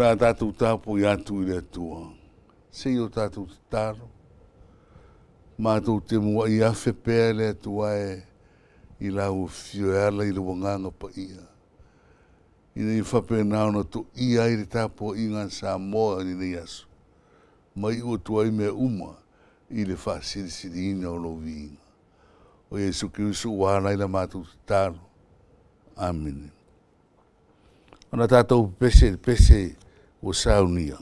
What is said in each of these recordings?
le a tatou tapuai atu i le Atua, se i o tatou tatalo, matou te muai afe pea le Atua e i lau Afio e ala i lou Agaga Paia, ina ia faapena ona toia ai le tapuaiga a Samoa i lenei aso, ma iu atu ai mea uma i le faasilisiliina o lou viiga. O Iesu Keriso ua ala ai la matou tatalo. Amene. Ona tatou pepese i le pese ua saunia.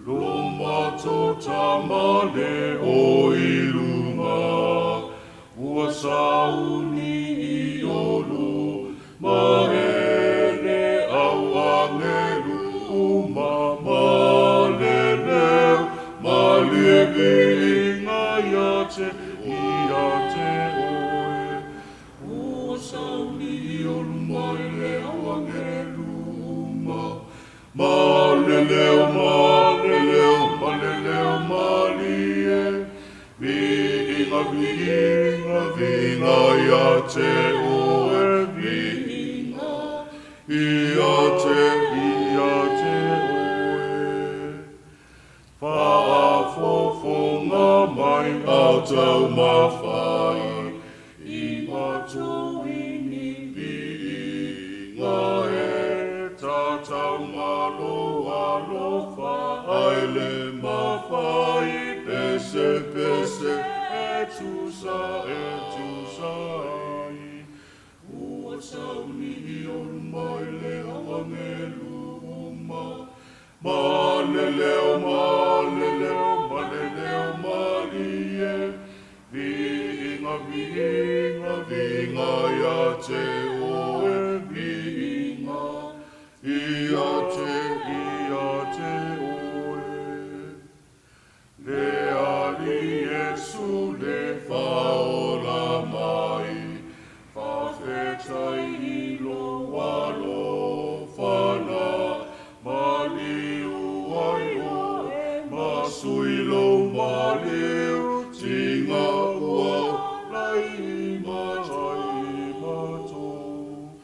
Lo matou Tama le o i luga, Ua sauni i o luma e le au agelu uma, Ma le leo malie viiga ia te, ia te oe. Ua sauni i o luma e le au agelu uma, Ma le leo, ma le leo, ma le leo malie, Viiga, viiga, viiga ia te oe, Viiga ia te, ia te oe. Faafofoga mai a taumafai, I matou i ni viiga e tatau malo alofa ai le mafai, Pese, pese e tusa, e tusa ai. Ua sauni i o luma i le au agelu uma, Ma le leo, ma le leo, ma le leo malie, Viiga, viiga, viiga ia te oe, Viiga ia te, ia te oe. Le Alii Iesu le Faaola mai, Faafetai i lou alofa na maliu ai oe, Ma sui lou maliu tiga ua lai i matai i matou.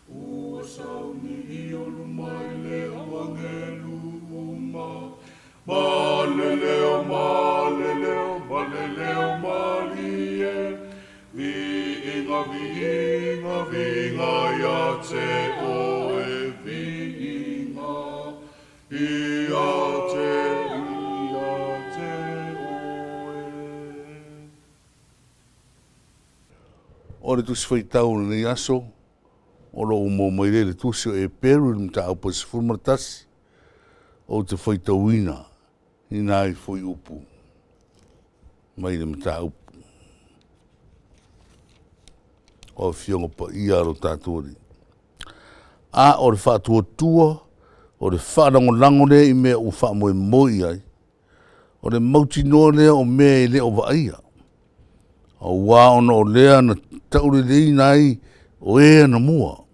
Ua sauni i o luma i le au agelu uma, Ma le leo, ma le leo, ma le leo malie, Viiga, viiga, viiga ia te oe, Viiga ia te, ia te oe. O le Tusi Faitau o lenei aso, o lo o ua maua mai lea i le Tusi o Eperu i le mataupu e 11, ou te faitauina i nai fuaiupu mai le mataupu o Afioga Paia a lo tatou Alii. A o le faatuatua, o le faalagolago lea i mea ua faamoemoe i ai, o le mautinoa lea o mea e le o vaaia, aua ona o lea na tauleleiina ai o e anamua.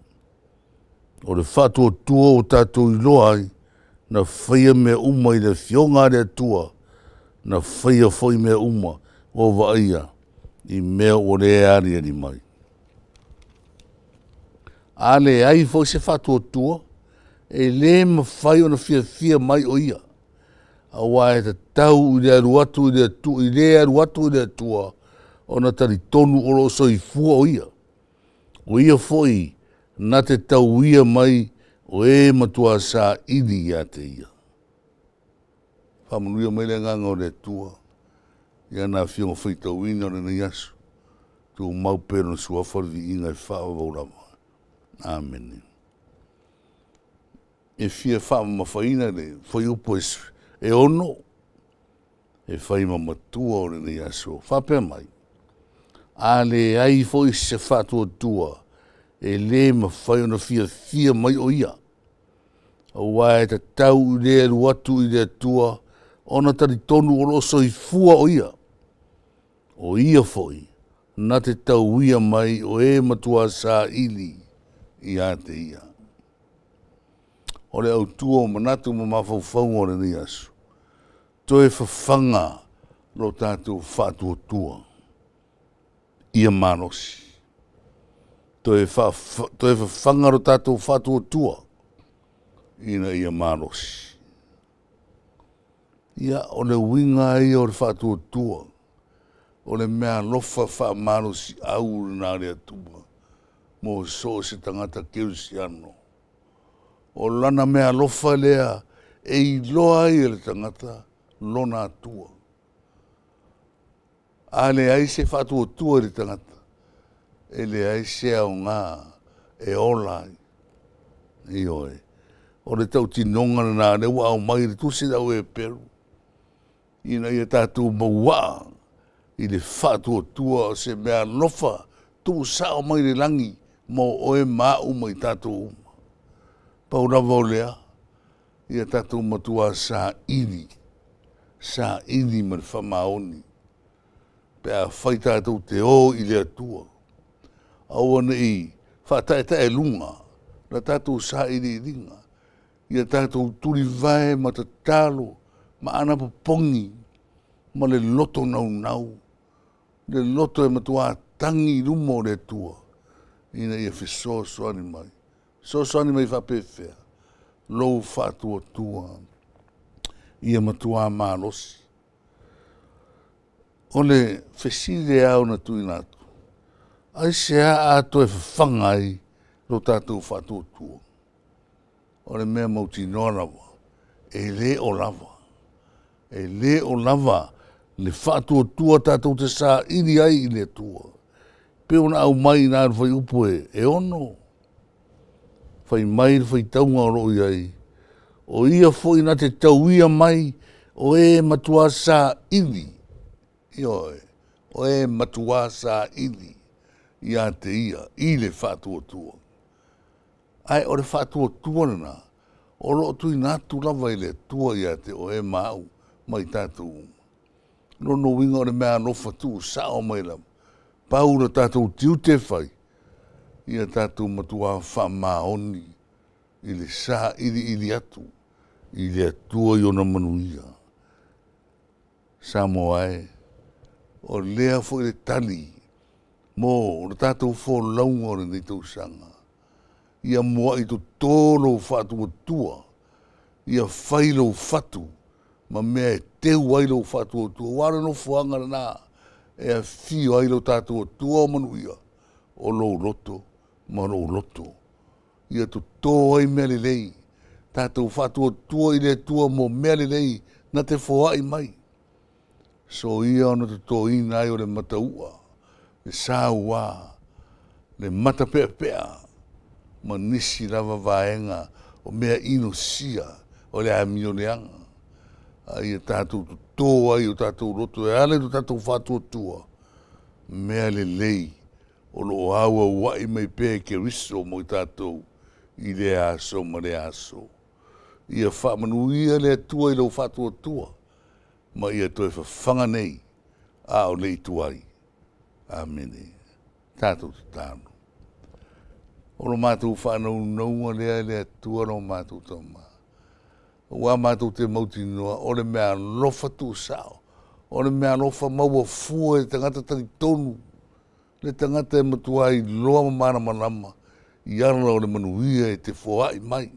O le faatuatua ua tatou iloa ai, na faia mea uma i le Afioga a le Atua, na faia foi mea uma ua vaaia i mea ua le aliali mai. A leai foi se faatuatua, e le mafai ona fiafia mai o Ia, aua e tatau i le alu atu i le Atua, i le alu atu i le Atua ona talitonu o lo o soifua o Ia. O Ia foi na te tauia mai o e matua saili ia te Ia. Faamanuia mai le Agaga o le Atua i Lana Afioga faitauina o lenei aso, tumau pea i Lona Suafa le viiga e faavavau lava. Amene. E fia faamamafaina le fuaiupu e 6 e fai ma matua o lenei aso, faapea mai, a leai foi se faatuatua, e le mafai ona fiafia mai o Ia, aua e tatau i le alu atu i le Atua ona talitonu o lo o soifua o Ia. O Ia foi na te tauia mai o e matua saili ia te Ia. O le autu o manatu ma mafaufauga o lenei aso, toe fafaga lo tatou faatuatua ia malosi. Toe fafaga lo tatou faatuatua. ina ia malosi. Ia, o le uiga ia o le faatuatua, o le meaalofa faamalosiau lena a le Atua mo so o se tagata kerisiano. O Lana meaalofa lea e iloa ai e le tagata lona Atua. A leai se faatuatua i le tagata, e leai se aoga e ola ai. Ioe, o le tautinoga lena lea ua aumai e le Tusi a le Au Eperu, ina ia tatou mauaa i le faatuatua o se meaalofa tuusao mai le lagi mo oe ma au ma i tatou uma. Pau lava o lea, ia tatou matua saili, saili ma le faamaoni pe afai tatou te o i le Atua, aua ne i faataetaealuga la tatou sailiiliga, ia tatou tulivae ma tatalo ma anapopogi ma le loto naunau, le loto e matua tagi i luma o le Atua ina ia fesoasoani mai. Fesoasoani mai faapefea? Lou faatuatua ia matua malosi. O le fesili e ao ona tuuina atu, aisea a toe fafaga ai lo tatou faatuatua? O le mea mautinoa lava, e le o lava, e le o lava le faatuatua tatou te saili ai i le Atua, pei ona aumai i ina i le Fuaiupu e 6, fai mai le faitauga o lo o i ai, o Ia foi na te tauia mai o e matua saili, ioe, o e matua saili ia te Ia i le faatuatua. Ae o le faatuatua lena, o lo o tuuina atu lava e le Atua ia te oe ma au ma i tatou uma. O lona uiga o le meaalofa tuusao mai lava, pau lo tatou tiute e fai, ia tatou matua faamaoni i le sailiili atu i le Atua i ona manuia. Samoa e, o lea foi le tali mo le tatou folauga o lenei tausaga, ia muai toto lou faatuatua, ia fai lou fatu ma mea e teu ai lou faatuatua, aua o le nofoaga lena e afio ai lo tatou Atua o manuia, o lou loto ma lou loto. Ia toto ai mea lelei, tatou faatuatua i le Atua mo mea lelei na te foai mai. Soia ona totoina ai o le mataua, le saua, le matapeapea ma nisi lava vaega o mea inosia o le amio leaga, a ia tatou toto ai o tatou loto e ala i lo tatou faatuatua mea lelei o lo o auauai mai pea e Keriso mo i tatou i lea aso ma lea aso. Ia faamanuia le Atua i lou faatuatua ma ia toe fafaga nei, a o le i tuai. Amene. Tatou tatalo. O lo matou faanaunauga lea e le Atua lo matou Tama, aua matou te mautinoa o le meaalofa tuusao, o le meaalofa maua fua e le tagata talitonu, le tagata e matua iloa ma malamalama i ala o le manuia e te foai mai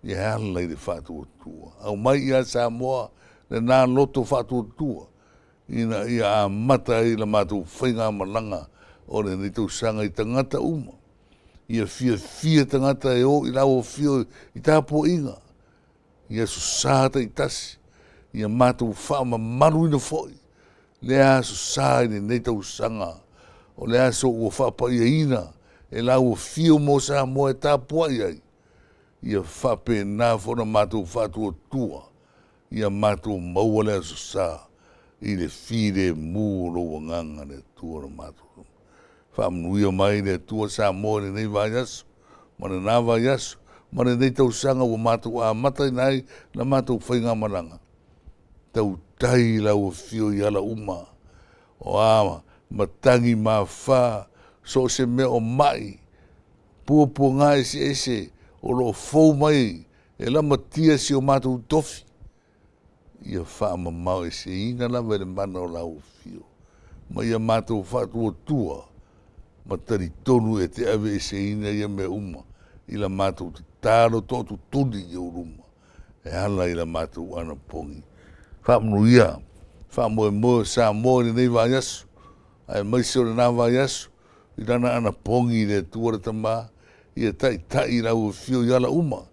e ala i le faatuatua. Aumai ia Samoa lena loto faatuatua ina ia amata ai la matou faigamalaga o lenei tausaga i tagata uma, ia fiafia tagata e o i lauafio i tapuaiga i Aso Sa taitasi, ia matou faamamaluina foi lea Aso Sa i lenei tausaga, o le aso ua faapaiaina e lau afio mo Samoa e tapuai ai, ia faapena foi ona matou faatuatua ia matou maua le Aso Sa i le filemu o lou Agaga le Atua lo matou Faamanuia mai le Atua Samoa i lenei vaiaso ma lena vaiaso ma lenei tausaga ua matou amataina ai la matou faigamalaga. Tautai i lau afio i ala uma, o a matagi mafā, so o se mea o mai, puapuaga eseese o lo o fou mai e lamatia si o matou tofi, ia faamamao eseina lava e le mana o lau afio, ma ia matou faatuatua ma talitonu e te aveeseina ia mea uma i la matou. tatalo tootutuli i ou luma e ala i la matou anapogi. Faamanuia faamoemoe o Samoa i lenei vaiaso aemaise o lena vaiaso i lana anapogi i le Atua le Tama, ia taitai i lau Afio i ala uma,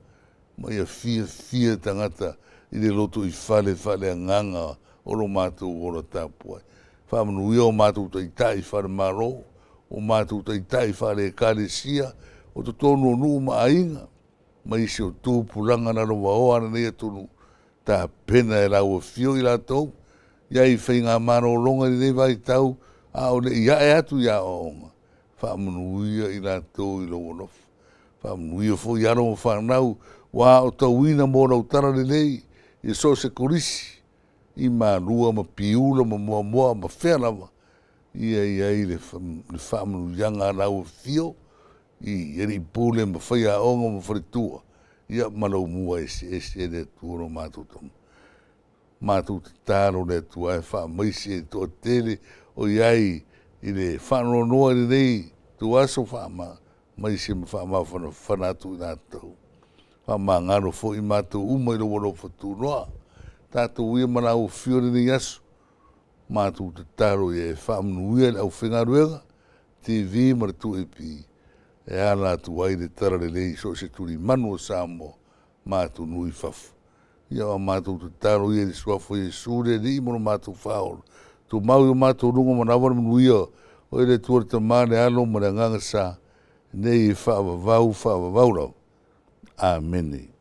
ma ia fiafia tagata i le lotoifale faaleagaga o lo matou ola tapuai. Faamanuia o matou taitai faale-Malo, o matou taitai faale-Ekalesia, o totonu o nuu ma aiga, ma isi o tupulaga lalovaoa a lenei atunuu, tapena e lau Afio i latou, i ai i faiga malologa i lenei vaitau a o le i ae atu i aoaoga, faamanuia i latou i lou alofa. Faamanuia foi alo ma fanau ua aotauina mo lau talalelei i so o se Kolisi i Malua ma Piula ma Moamoa ma fea lava, ia i ai le faamanuiaga a lau Afio i Alii Pule ma Faiaoga ma Faletua, ia ma laumua eseese e le Atua lo matou Tama. Matou tatalo le Atua e faamaise i le toatele o i ai i le faanoanoa i lenei ituaso, faamaise ma faamafanafana atu i latou. Faamagalo foi matou uma i lou alofa tunoa. Tatou uia ma lau Afio i lenei aso, matou tatalo ia e faamanuia i le aufaigaluega, TV ma le 2AP e ala atu ai le talalelei i so o se tulimanu o Samoa ma atunuu i fafo. Ia o a matou tatalo ia i le Suafa o Iesu le Alii ma lo matou Faaola, tumau i o matou luga ma lava le manuia. Oe le Atua le Tama le Alo ma le Agaga Sa, nei e faavavau, faavavau lava. Amene.